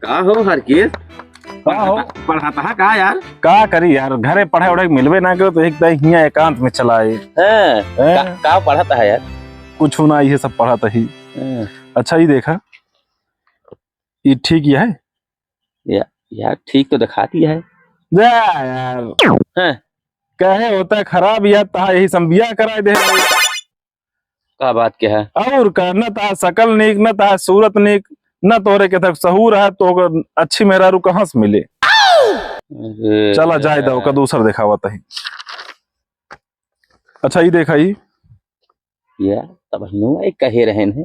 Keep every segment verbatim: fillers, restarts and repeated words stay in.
का हो हरकेश? का हो? पढ़ाता, पढ़ाता है का यार? का करी यार, घरे पढ़े उढ़े के मिलबे ना करे तो एक दाई हियाँ एकांत में चला आए। हैं? हैं? का, का पढ़ाता है यार? कुछ ना, ये सब पढ़ाता ही। हैं। अच्छा, ये देखा, ये ठीक ये है? या-, यार, ठीक तो दिखाती है। जा यार। हैं? कहे होता खराब यार, तहा यही सब बियाह कराए दे। का बात के है? और का, न तहा शकल नीक, न तहा सूरत नीक, न तोरे के तक सहूर है, तो ओकर अच्छी मेहरारू कहाँ से मिले? अरे चला जाए दो, यार। का दूसर देखावत ही। अच्छा, ई देखा, ई। यार, तब हिनवा एक कहे रहन है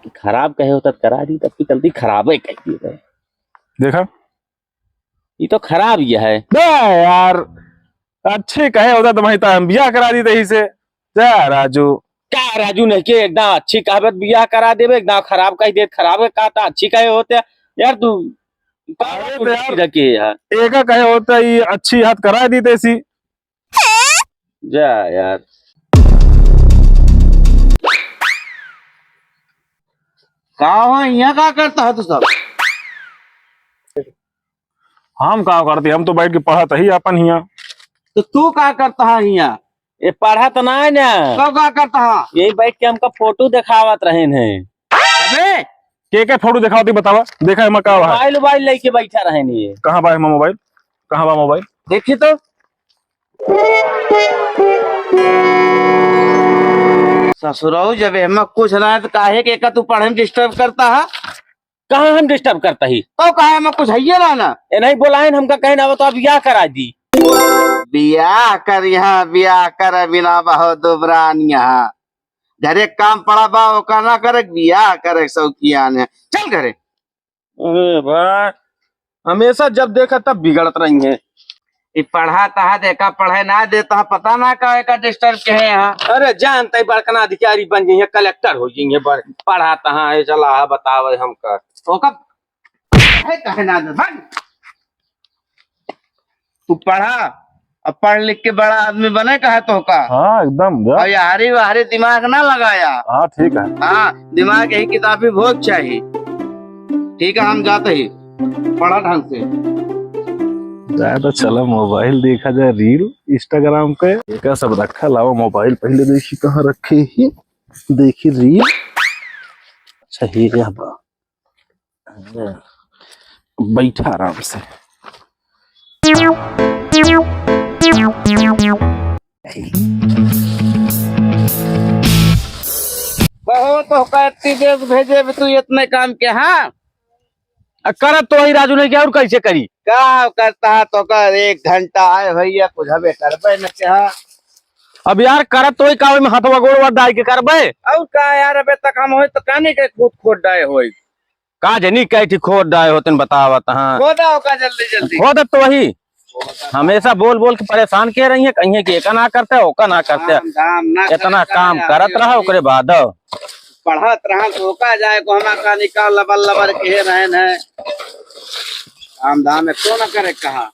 कि खराब कहे होता त करा दी, तब की चलती खराबे कह दी रहे। देखा? ई तो खराब ये है। बे यार, अच्छे कहे होता त वहीं त हम बियाह करा दी तही से। जा राजू। का राजू नहीं के एकदम अच्छी कहबत बियाह करा देबे, एकदम खराब कह दे, खराब कहा था, अच्छी कहे होते। यार तू का अरे तो यार, रखे यार। एका कहे होता ई अच्छी हाथ करा दी तही से। जा यार। का हो, यहाँ का करता है तू सब? हम का करती, हम तो बैठ के पढ़त ही अपन हिया। तो तू का करता है हिया? ये पढ़त ना है ना। तो का करता है? यही बैठ के हमका फोटो दिखावत रहन है। अबे! के के फोटो दिखावती बतावा? देखा एमा का है? मोबाइल, मोबाइल लेके बैठा रहन ये। कहाँ बा एमा मोबाइल? कहाँ बा मोबाइल? देखी तो। ससुरऊ, जब एमा कुछ ना है तो काहे के एका तू पढ़े में disturb करता है? कहाँ हम disturb करता ही? तो काहे एमा कुछ है ये ना ना? ए नहीं बोलाइन हमका कहे ना, वो तो अब बियाह करा दी। बियाह कर यहाँ, बियाह कर बिना बहुत दुबरान यहाँ। घरे काम पड़ा बा, ओका ना करे, बियाह करे शौकियान है। चल घरे। अरे भाई, हमेशा जब देखा तब बिगड़त रही है। ई पढ़ा तहा देखा, पढ़े ना देता, पता ना का एका disturb के है यहाँ। अरे जानते ही बड़कना अधिकारी बन जाइए, कलेक्टर हो जाइए, बड़-, पढ़ा तहा है, चला है, बतावे हमका। ओका है कहे ना दे, भाग। तू पढ़ा, अब पढ़ लिख के बड़ा आदमी बने कहा तो का? हाँ, एकदम, जा। और यारी वारी दिमाग ना लगाया। हाँ, ठीक है। हाँ, दिमाग यही किताबी भोग चाहिए। ठीक है, हम जाते ही, पढ़ा ढंग से। जाए तो चला मोबाइल देखा जाए, reel Instagram पे। एका सब रखा, लावा मोबाइल पहले देखी कहाँ रखे ही, देखी reel। अच्छा, ये क्या बा? बैठा आराम से। बहुत हो का इतनी देर भेजे भी तू इतने काम के, हाँ? आ, करत तो वही राजू नहीं क्या, और कैसे करी? का करता है तो कर, एक घंटा आए भैया, कुछ हमें करबे न क्या? अब यार, करत तो वही का, में हथवा गोड़वा डाल के करबे। और का यार, अबे तक हम होई तो कानी के कूद खोद डाए होई। का जनी कह थी खोद डाए होतन, बतावत हाँ। खोदा होगा जल्दी जल्दी। खोदत तो वही। हमेशा बोल बोल के परेशान किए रही है, कहीं कि एका ना करते, ओका ना करते। काम धाम ना इतना करे, काम का करत यार, रहा, ओकरे बाद। पढ़त रहा, तो ओका जाए को हमा का निकाल लबर लबर के रहन है। काम धाम में को ना करे कहा।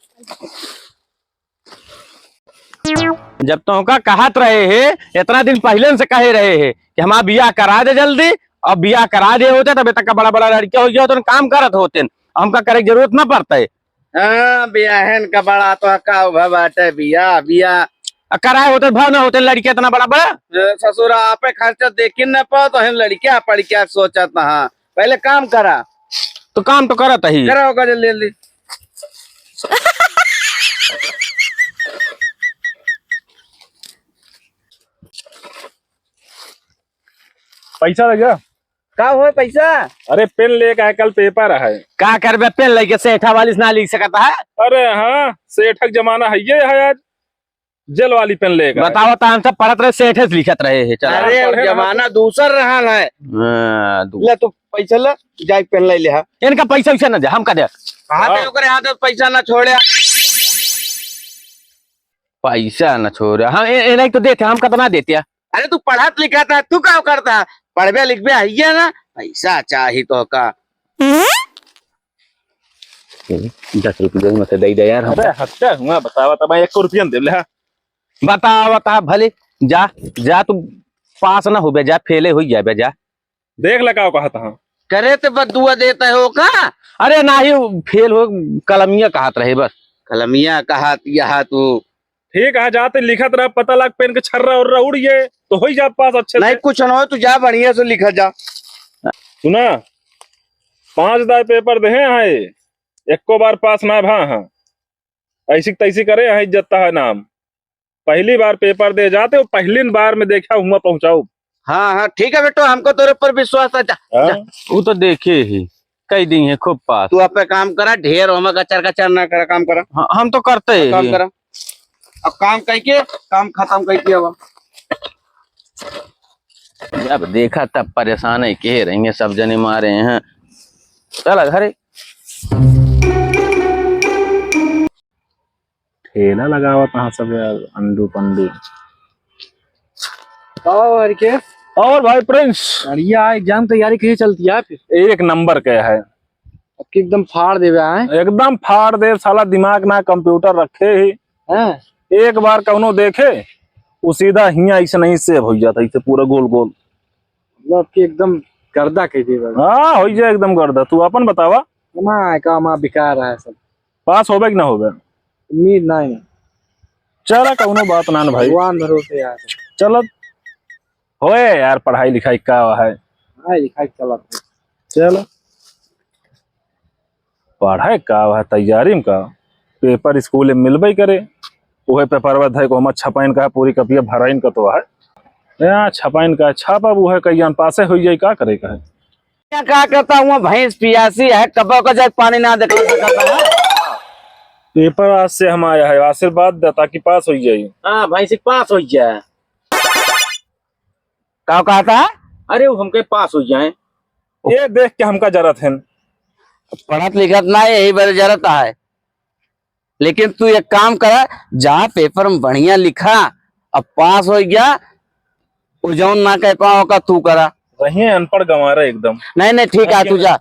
जब तोहका कहत रहे हे, इतना दिन पहिले से कहे रहे हे कि हमार बियाह करा दे जल्दी, और बियाह करा दे होते तब तक का बड़ा बड़ा लड़का हो गया होते, काम करत होते, हमका करे के जरूरत ना पड़ते। हाँ, बियाहन का बड़ा तो का उभा बाटे, बियाह, बियाह। आ, कराए होते भाव ना होते लड़के इतना बड़ा बड़ा। ए, ससुरा आपे खर्चा देखी न पाओ तो हम लड़किया पड़किया सोचत हाँ। पहले काम करा। तो काम तो करत ही। करा होगा जल्दी जल्दी। पैसा लगा? का होए पैसा? अरे पेन लेके आए, कल पेपर है। का करबे पेन लेके, सेठा वाली से ना लिख सकता है? अरे हाँ, सेठक जमाना है ये है आज, जेल वाली पेन लेके आए। बताओ तो हम सब पढ़त रहे, सेठे से लिखत रहे है, चला। अरे पढ़े रहा जमाना तो। दूसर रहा है। हाँ, दू- ले तू पैसा ले, जाए पेन ले ले हा। इनका पैसा वैसा ना दे, हमका दे। कहाँ हाँ। पे ओकरे हाथ में पैसा ना छोड़े? पैसा ना छोड़े, हम ए, ए नहीं तो देते, हमका तो ना देते। अरे तू पढ़त लिखत है, तू का करता है? पढ़बे लिखबे है ये ना, पैसा चाही तो का? ए, दस रुपये में से दे दे यार हम। अरे हत्या हुआ, बतावा तब एक रुपया दे ले, हाँ। बतावा ता भले, जा, जा तू पास ना होबे, जा फेले हो जाबे, जा। देख ले का कहत हाँ। करे ते बद्दुआ देता हो का? अरे नाही, उ फेल हो, कलमिया कहत रहे बस। कलमिया कहत यहा तू। ठीक है, जाते लिखत रहा, पता लग पेन के छर्रा उर्रा उड़ गए तो होई जा पास अच्छे नहीं से। कुछ न हो, तू जा बढ़िया से लिखा जा। सुना, पाँच दाय पेपर देहे हैं, एको बार पास ना भा हाँ। ऐसी तैसी करे यहाँ इज्जत है नाम। पहली बार पेपर दे जाते हो, पहली बार में देखा हुआ पहुँचाओ। हाँ, हाँ, ठीक है बेटो, हमको तोरे पर विश्वास है। जा, हाँ? जा। वो तो देखे ही, कई दिन है खूब पास। तू अपने काम करा, ढेर ओमा कचर कचर ना करा, काम करा। हाँ, हम तो करते ही काम ही। करा। अब काम कइके, काम खतम कइके अब। जब देखा तब परेशान है, कह रही हैं सब जने मारे हैं। चला घरे। ठेला लगावत हाँ सब यार, अंडू पंडू। का हो हर के? और भाई प्रिंस? बढ़िया है, exam तैयारी कैसे चलती है फिर? एक नंबर के है। अब की एकदम फाड़ देवे आए। एकदम फाड़ दे साला, दिमाग ना computer रखे ही। हैं? एक बार कौनो देखे, उ सीधा हियाँ ऐसे नहीं save हो जाता, ऐसे पूरा गोल गोल। मतलब कि एकदम गर्दा कह देवे। हाँ, हो जाए एकदम गर्दा। तू अपन बतावा। हमारा का हमारा बेकार है सब। पास होबे कि ना होबे? उम्मीद नहीं है। चला, कौनो बात ना न भाई। भगवान भरोसे यार। चलत होए यार, पढ़ाई लिखाई का है? पढ़ाई लिखाई चलत है। चलो। पढ़े का है, तैयारी में का? पेपर स्कूल में मिलबे करे, उहे पेपरवा धइ को हम छपाइन का, पूरी कपिया भराइन का तो है। यहाँ छपाइन का, छापब उहे कहियान पासे हो जाई, का करे का है? यहाँ का कहता हुआ, भैंस पियासी है, कबो का जाए पानी ना देखा सकता है। पेपर आज से हम आया है, आशीर्वाद दे ताकि पास हो जाई। हाँ, भैंस पास हो जाए। का कहता? अरे, वो हमके पास हो जाए। ये देख के हमका जरत है। पढ़त लिखत ना है, यही बड़े जरत है। लेकिन तू एक काम करा, जहाँ पेपर में बढ़िया लिखा, अब पास हो गया, वो जौन ना कह पाओ का तू करा। रहिए अनपढ़ गंवारा एकदम। नहीं, नहीं, ठीक है, तू जा।